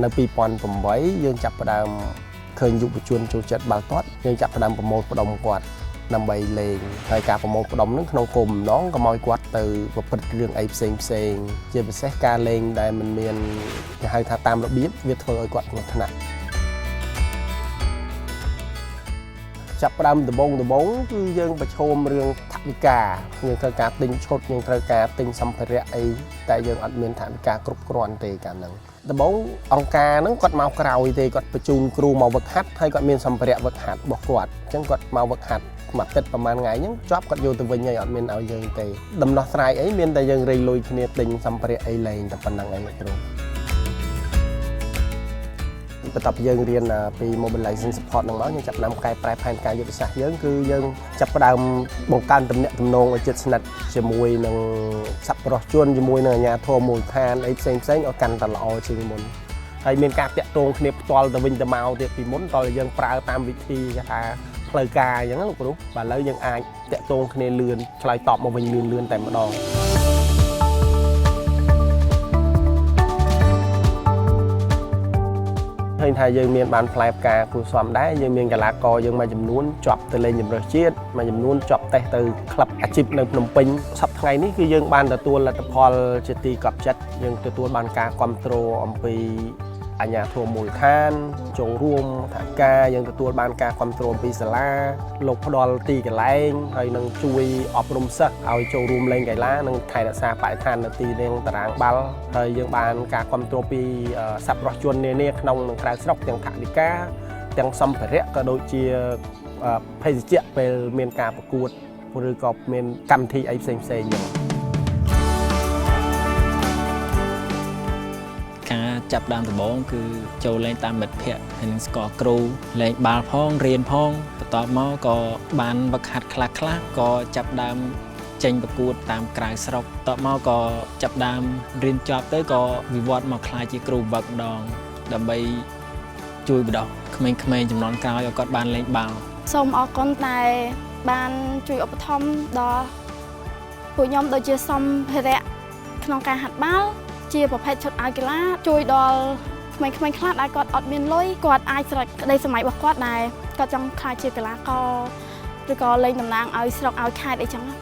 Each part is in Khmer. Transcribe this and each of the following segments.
នៅ2008យើងចាប់ផ្ដើមឃើញយុវជនចូលចិត្តបាល់ទាត់យើងចាប់ផ្ដើមប្រមូលផ្ដុំគាត់ដើម្បីលេងហើយការប្រមូលផ្ដុំហ្នឹងក្នុងគោលបំណងកុំឲ្យគាត់ទៅប្រព្រឹត្តរឿងអីផ្សេងផ្សេងជាពិសេសការលេងដែលមិនមានគេហៅថាតាមរបៀបវាធ្វើឲ្យគាត់គ្រោះថ្នាក់ចាប់ផ្ដើមដំបូងដំបូងគឺយើងប្រឈមរឿងថវិកាយើងត្រូវការទិញឈុតយើងត្រូវការទិញសម្ភារៈអីតែយើងអត់មានថវិកាគ្រប់គ្រាន់ទេកាលហ្នឹងដំបូងអង្គការហ្នឹងគាត់មកក្រោយទេគាត់បញ្ជូនគ្រូមកវឹកហាត់ហើយគាត់មានសម្ភារៈវឹកហាត់របស់គាត់អញ្ចឹងគាត់មកវឹកហាត់មួយអាទិត្យប្រហែលថ្ងៃហ្នឹងជាប់គាត់យកទៅវិញហើយអត់មានឲ្យយើងទេដំណោះស្រាយអីមានតែយើងរៃលុយគ្នាទិញសម្ភារៈអីលេងតែប៉ុណ្្នឹងឯងលោកគ្រូបន្ទាប់ពីយើងរៀនពី mobilization support ហ្នឹងមកយើងចាប់ផ្ដើមកែប្រែផែនការយុទ្ធសាស្ត្រយើងគឺយើងចាប់ផ្ដើមបង្កើនទំនាក់ទំនងឲ្យជិតស្និទ្ធជាមួយនឹងសប្បុរសជនជាមួយនឹងអាជ្ញាធរមូលដ្ឋានអីផ្សេងផ្សេងឲ្យកាន់តែល្អជាងមុនហើយមានការតាក់ទងគ្នាផ្ទាល់ទៅវិញទៅមកទៀតពីមុនតើយើងប្រើតាមវិធីគេថាផ្លូវការអញ្ចឹងណាលោកគ្រូបាទឥឡូវយើងអាចតាក់ទងគ្នាលឿនឆ្លើយតបមកវិញលឿនលឿនតែម្ដង ឃើញថាយើងមានបានផ្លែផ្កាគួរសមដែរយើងមានកីឡាករយើងមួយចំនួនជាប់ទៅលេងជម្រើសជាតិមួយចំនួនជាប់តេស្តទៅក្លឹបអាជីពនៅភ្នំពេញសប្តាហ៍ថ្ងៃនេះគឺយើងបានទទួលលទ្ធផលជាទីកប់ចិត្តយើងទទួលបានការគ្រប់គ្រងអំពីអាជ្ញាធរមូលដ្ឋានចូលរួមសហការយើងទទួលបានការគ្រប់គ្រងពីសាលាលោកផ្ដល់ទីកន្លែងហើយនឹងជួយអប់រំសិស្សឲ្យចូលរួមលេងកីឡានិងថែរក្សាបរិស្ថាននៅទីលានតារាងបាល់ហើយយើងបានការគ្រប់គ្រងពីសប្បុរសជននានាក្នុងនិងក្រៅស្រុកទាំងថវិកាទាំងសម្ភារៈក៏ដូចជាភេសជ្ជៈពេលមានការប្រកួតឬក៏មានកម្មវិធីអីផ្សេងផ្សេងៗហ្នឹង ការចាប់ដើមដំបូងគឺចូលលេងតាមមិត្តភ័ក្តិហើយនឹងស្គាល់គ្រូលេងបាល់ផងរៀនផងបន្ទាប់មកក៏បានវឹកហាត់ខ្លះខ្លះៗក៏ចាប់ដើមចេញប្រកួតតាមក្រៅស្រុកបន្ទាប់មកក៏ចាប់ដើមរៀនចប់ទៅក៏វិវត្តមកក្លាយជាគ្រូវឹកម្ដងដើម្បីជួយបណ្ដុះក្មេងៗជំនាន់ក្រោយឲ្យគាត់បានលេងបាល់ សូមអរគុណដែលបានជួយឧបត្ថម្ភដល់ពួកខ្ញុំដូចជាសម្ភារៈក្នុងការហាត់បាល់ជាប្រភេទឈុតអាវកីឡាជួយដល់ក្មេងៗខ្លះដែលគាត់អត់មានលុយគាត់អាចស្រេចក្តីស្រមៃរបស់គាត់ដែលគាត់ចង់ក្លាយជាកីឡាករឬក៏លេងតំណាងឲ្យស្រុកឲ្យខេត្តអីចឹងណា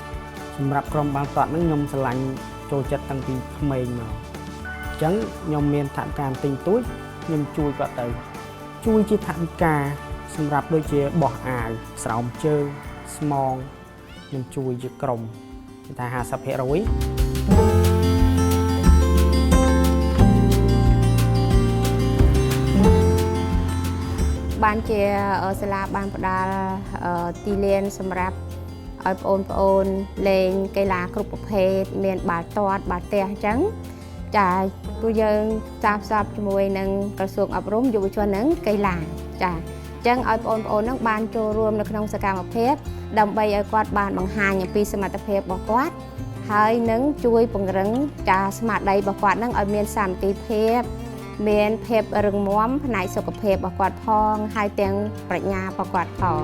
សម្រាប់ក្រុមបាល់ទាត់ហ្នឹងខ្ញុំស្រឡាញ់ចូលចិត្តតាំងពីក្មេងមកអញ្ចឹងខ្ញុំមានថវិកាទិញទួចខ្ញុំជួយគាត់ទៅជួយជាថវិកាសម្រាប់ដូចជាបោះអាវស្រោមជើងស្មងខ្ញុំជួយជាក្រុមគេថា50% បានជាសាលាបានផ្ដល់ទីលានសម្រាប់ឲ្យបងប្អូនលេងកីឡាគ្រប់ប្រភេទមានបាល់ទាត់បាល់ទះអញ្ចឹងចាពួកយើងសាបសពជាមួយនឹងក្រសួងអប់រំយុវជននិងកីឡាចាអញ្ចឹងឲ្យបងប្អូននឹងបានចូលរួមនៅក្នុងសកម្មភាពដើម្បីឲ្យគាត់បានបង្ហាញអំពីសមត្ថភាពរបស់គាត់ហើយនឹងជួយពង្រឹងចាស្មារតីរបស់គាត់នឹងឲ្យមានសាមគ្គីភាព មានភាពរឹងមាំផ្នែកសុខភាពរបស់គាត់ផងហើយទាំងប្រាជ្ញារបស់គាត់ផង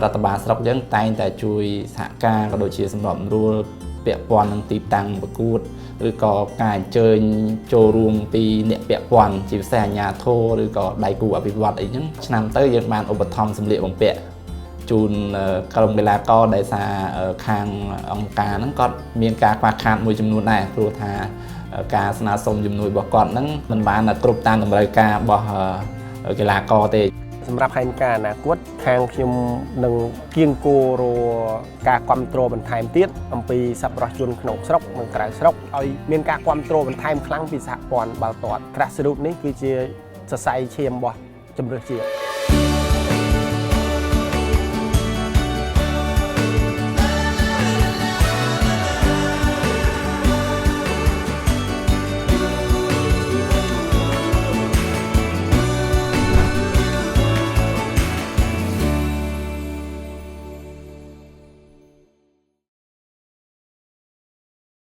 រដ្ឋបាលស្រុកយើងតែងតែជួយសហការក៏ដូចជាសម្របសម្រួលពាក់ព័ន្ធនឹងទីតាំងប្រកួតឬក៏ការអញ្ជើញចូលរួមពីអ្នកពាក់ព័ន្ធជាពិសេសអាជ្ញាធរឬក៏ដៃគូអភិវឌ្ឍអីហ្នឹងឆ្នាំទៅយើងបានឧបត្ថម្ភសម្លៀកបំពាក់ជូនក្រុមកីឡាករដែលសារខាងអង្គការហ្នឹងគាត់មានការខ្វះខាតមួយចំនួនដែរព្រោះថាការស្នើសុំជំនួយរបស់គាត់ហ្នឹងមិនបានគ្រប់តាមតម្រូវការរបស់កីឡាករទេ សម្រាប់ផែនការអនាគតខាងខ្ញុំនឹងគៀងគររការគ្រប់គ្រងបន្ថែមទៀតអំពីសប្បុរសជនក្នុងស្រុកនិងក្រៅស្រុកឲ្យមានការគ្រប់គ្រងបន្ថែមខ្លាំងពីសហព័ន្ធបាល់ទាត់ Grassroots នេះគឺជាសរសៃឈាមរបស់ជម្រើសជាតិ។